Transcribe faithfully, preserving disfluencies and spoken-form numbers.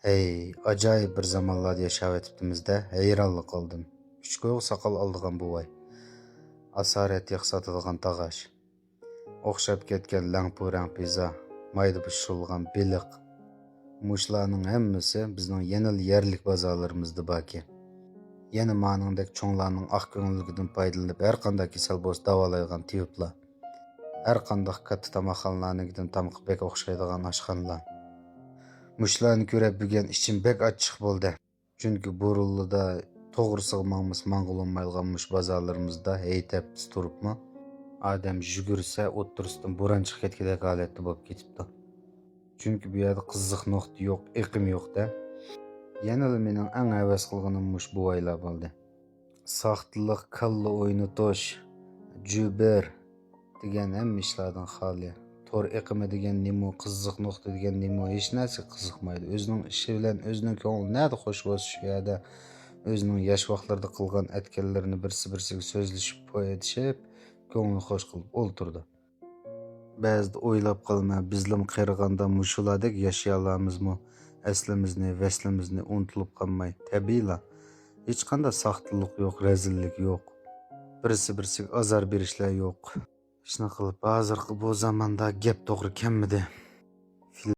ھەي، ئاجايىپ بىر زامانلاردا ياشاۋېتىپتىمىز-دە، ھەيرانلا قالدىم. ئۈچ كويغا ساقال ئالىدىغان بوۋاي، ئاسارەت ياغ ساتىدىغان تاغاش، ئوخشاپ كەتكەن لەڭپۇ رەڭ پىزا، مايدا پىشۇرۇلغان بېلىق، مۇشۇلارنىڭ ھەممىسى بىزنىڭ يەنىلا يەرلىك بازارلىرىمىزدا باركەن. يەنە مانىڭدەك چوڭلارنىڭ ئاق كۆڭۈللۈكىدىن پايدىلىنىپ، ھەر قانداق كېسەل بولسا داۋالايدىغان تېۋىپلار، ھەر قانداق كاتتا تاماقخانىلارنىڭكىدىن تامىقى بەك ئوخشايدىغان ئاشخانىلار. مۇشۇلارنى كۆرۈپ بۈگۈن ئىچىم بەك ئاچچىق بولدى. چۈنكى بۇرۇنلىدا توغرىسىغا ماڭمىسا ماڭغىلى بولمايدىغان مۇشۇ بازارلىرىمىزدا ھەيتەپسىز تۇرۇپمۇ، ئادەم يۈگۈرسە ئوتتۇرىسىدىن بوران چىقىپ كەتكۈدەك ھالەتتە بولۇپ كېتىپتۇ. چۈنكى بۇ يەردە قىزىق نۇقتا يوق، ئېقىم يوق-دە. يەنىلا مېنىڭ ئەڭ ھەۋەس قىلغىنىم مۇشۇ بوۋايلار بولدى. ساختىلىق، كاللا ئوينىتىش، جۈبىر دېگەن ھەممە ئىشلاردىن خالىي. تور ئېقىمى دېگەن نېمە، قىزىق نۇقتا دېگەن نېمە، ھېچ نەرسىگە قىزىقمايدۇ. ئۆزىنىڭ ئىشى بىلەن ئۆزىنىڭ كۆڭلى نەدە خوش بولسا، شۇ يەردە ئۆزىنىڭ ياش ۋاقىتلىرىدا قىلغان ئەتكەنلىرىنى بىرسى بىرسىگە سۆزلىشىپ، پو ئېتىشىپ، كۆڭلىنى خوش قىلىپ ئولتۇرىدۇ. بەزىدە ئويلاپ قالىمەن، بىزلىمۇ قېرىغاندا مۇشۇلاردەك ياشىيالامىزمۇ؟ ئەسلىمىزنى، ۋەسلىمىزنى ئۇنتۇلۇپ قالماي، تەبىئىيلا. ھېچقانداق ساختىلىق يوق، رەزىللىك يوق. بىرسى بىرسىگە ئازار بېرىشلەر يوق. شۇنداق قىلىپ، ھازىرقى بۇ زاماندا گەپ توغرا كەلمىدى.